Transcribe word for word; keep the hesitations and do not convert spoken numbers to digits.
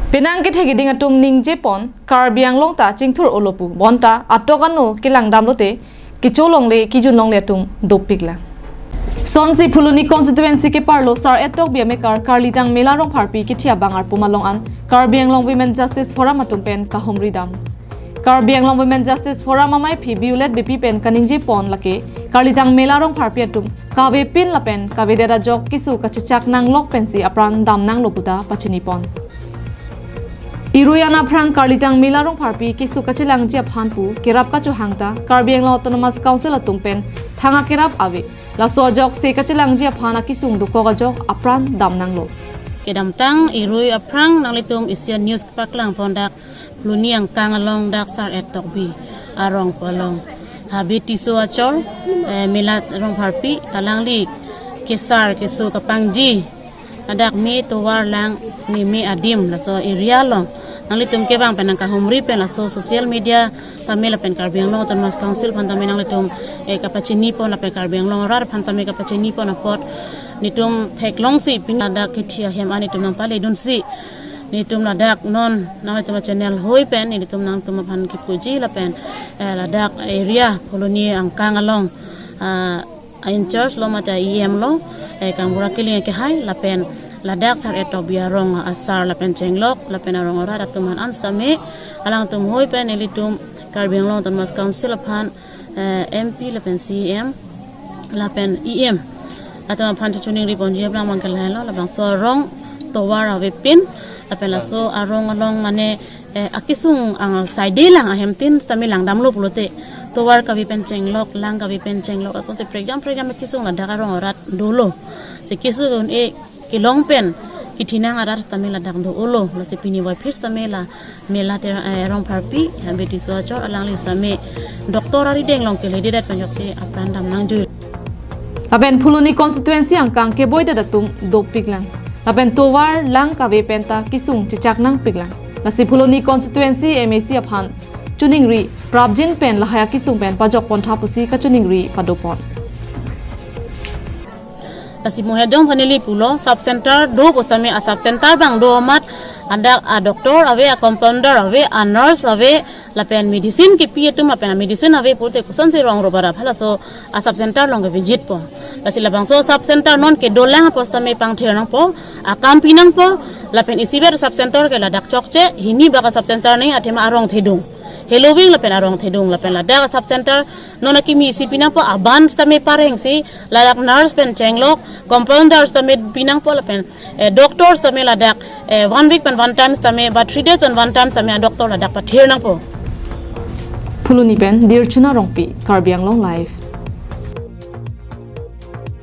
Penang kethe keding atum ningje pon, Karbi Anglong ta chingthur olo pu, bonta atok ano kelang damlote, kecho longle, kejun longle atum dopik lang. Sonsi Phuloni constituency keparlo Sar-et Tokbi amekar Karlitang Mela Rongpharpi kethe abang arpum along an Karbi Anglong Women Justice Forum atum pen kahumri dam. Karbi Anglong Women Justice Forum amaiphi Violet Beypi pen kaningje pon lake Karlitang Mela Rongpharpi atum kavepin lapen kavedet ajok keso kachechak nanglok pensi apran dam nanglo puta pachini pon. Irui an aphrang Karlitang Mela Rongpharpi keso kachelangji aphan pu kerap kachohang ta Karbi Anglong Autonomous Council atum pen thang akerap ave. Laso ajok se kachelangji aphan akesung dokok ajok apran dam nanglo. Kedamtang irui aphrang nanglitum Asian News paklang pon dak Phuloni angkang along dak Sar-et Tokbi arong pu along Habe Tisso achor, eh, Mela Rongpharpi alangli kesar keso kapangji ladak me tovar lang meme adim laso area along nanglitum kevang pen nangkahumri pen laso social media tame lapen Karbi Anglong Autonomous Council aphan tame nanglitum, eh, kapachini pon lapen Karbi Anglong arat aphan tame kapachini pon apot netum theklongsi pini ladak kethe ahem an netum nangpaledunsi netum ladak non nanglitum channel hoi pen netum nangtum aphan kipuji lapen, eh, ladak area Phuloni angkang along, ah, a-in-charge lo mate a-E M lo, eh, Kangbura Killing kehai lapen ladak Sar-et Tokbi arong asar lapen chenglok lapen arong arat atum an an sitame alangtum hoi pen nelitum Karbi Anglong Autonomous Council aphan, eh, M P lapen C E M lapen E M atum aphan choningri ponji abang mangkel lo, labangso arong tovar avepin lapen laso arong along mane, eh, akesung ang side lang ahem tin tame lang damlo pulote tovar kave pen chenglok, lang kave pen chenglok, asonsi prekjam prekjam akesung ladak arong arat dolo. Si keso un-e kelong pen kethenang arat tame ladak do-olo. Lasi pini voiphit tame la Mela te, eh, Rongpharpi, eh, Habe Tisso achor alangli tame doctor arideng along kelededet pen ajoksi apran dam nangjui. Lapen Phuloni constituency angkang keboidet atum dopik lang. Lapen tovar lang kave pen ta kesung chechak nangpik lang. Lasi Phuloni constituency M A C aphan choningri prapjin pen lahai akesung pen pajok pontha pusi kachoningri padopon. Lasi mo hedong thaneli pulo sub center do pu sitame a sub center abang do amat ladak a doctor ave, a compounder ave, a nurse ave, lapen medicine kipi atum lapen a medicine ave pulote kosonsi rong ro bara halaso a sub center along ke visit po. Lasi labangso sub center non kedolang pu sitame pangthir nangpo, akam pi nangpo, lapen isivet sub center ke ladak chokche, hini bak a sub center ni athema arong thedung. Heloving lapen arong thedung lapen ladak a sub center non akimi isi pi nangpo, aban sitame parengsi ladak nurse pen chenglok, compounder sitame pi nangpo lapen, eh, doctor sitame ladak, eh, one week pen one time sitame ba three days pen one time sitame a doctor ladak pathir nangpo. Phuloni pen Dirchuna Rongpi, Karbi Anglong Live.